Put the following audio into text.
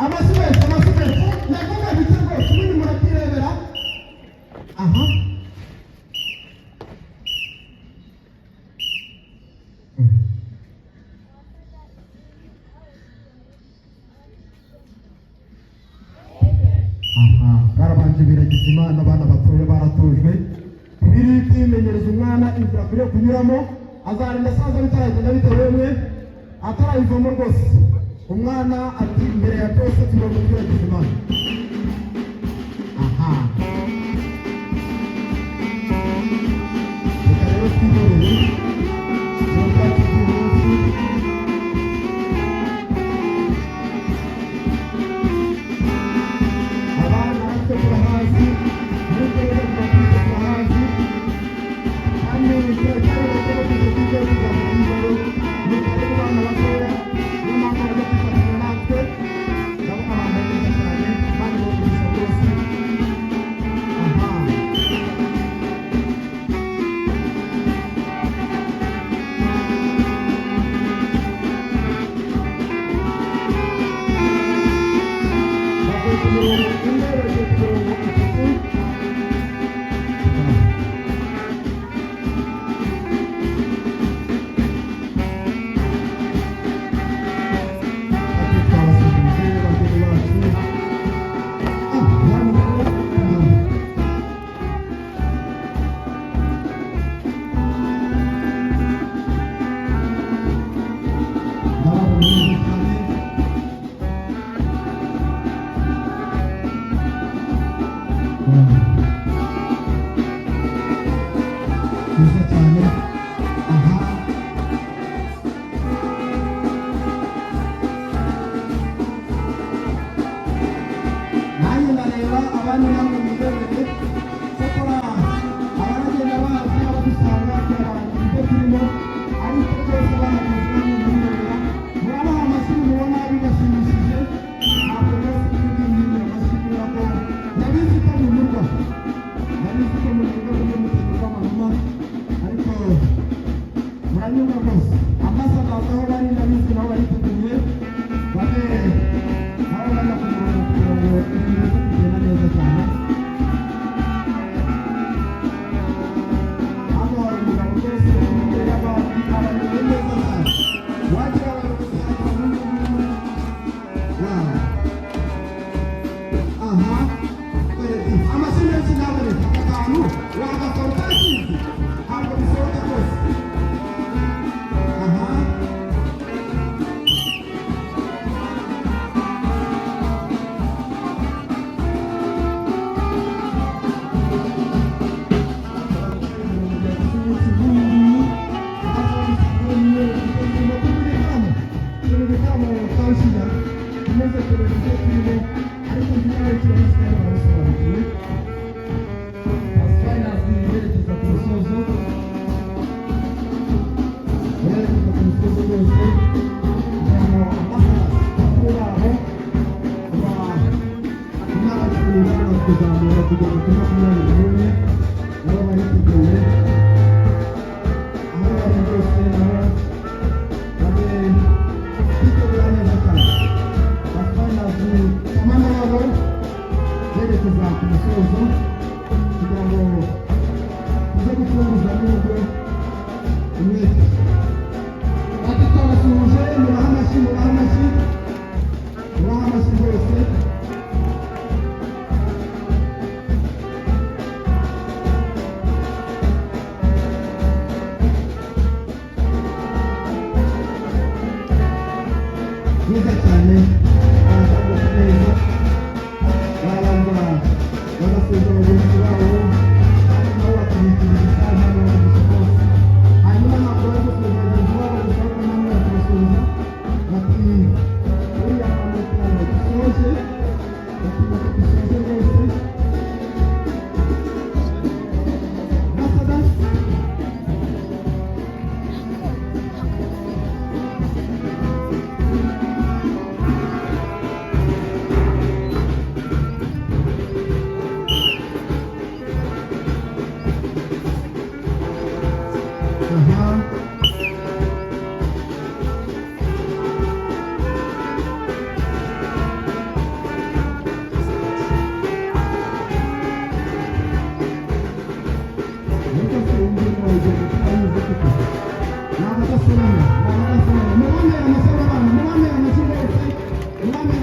Amashyi menshi, amashyi menshi. Ndavuga bike rwose, ubundi murabyirebera. Aha, aha barabanje biragiza Imana. Abana batoya baratojwe biri kwimenyereza umwana inzira akwiriye kunyuramo, azarinda asaza bitaragenda bitewe mwe atarayivamo rwose. Umwana ati: "Mbere ya byose tugomba kwiragiza Imana." Aha reka rero twihorere igikorwa cy'umunsi. Abana natwe turahazi, muri twebwe tuba turahazi, kandi turacyari bato. Tujye tuzafata ijoro ni karibu bana batoya. Niyo mpamvu bajya kwifatanya natwe. Ndabona bambaye neza cyane, kandi bavugisha rwose. Aha bavuye ku mirongo 4, bagiye ku mirongo 3. Ati twabasuhuje bageni bacu. Ah, hano rero, ndababona neza cyane. Nziza cyane. Aha nanjye ndareba abandi, namwe mwirebere. Cyakora abaragenda baza badusanga turabarangiza ibyo turimo, ariko byose bahagaze, namwe mwirebera, murabaha amashyi. Mubona bibashimishije. Ntabwo rwose turi bwihindure amashyi, kubera ko ndabizi ko munyurwa, ndabizi ko munyurwa buryo mutegurwa amahema, ariko muranyurwa rwose. Ambassadors aho bari, ndabizi nabo bariteguye, babe nabo bajya ku murongo kugira ngo ibintu bize kugenda neza cyane. Hano hari umugabo rwose uri imbere y'abandi, abayoboye neza cyane, wagira abayobozi wagira nk'uyu. Wow. Aha amashyi menshi ntaboneka. Aka kantu wagakora utakizi, ntabwo bishoboka rwose. Aha Kuzamura kugera kuri 21, nabo bariteguye. Aho bari rwose nabo babe bitegura neza cyane. Pathfinders kamanda wabo yerekeza ku musozo kugira ngo tuze gufunguza n'uburyo umwete. Ati twabasuhuje, mubahe amashyi, mubahe amashyi, mubahe amashyi rwose. Neza cyane, baratambuka neza, barabanza bagasezera bagenzi babo, kandi nabo bakabikiriza isaha n'abavugisha bose. Hanyuma ntabwo bari gusezera bagenzi babo gusa, ahubwo namwe bari kubasuhuza, bati uriya muntu dusoje, bati bati dusoje rwose. Ambassadors. Nabarasobanya, nabarasobanya. Mubambere amashyi abana, mubambere amashyi rwose, mubambere.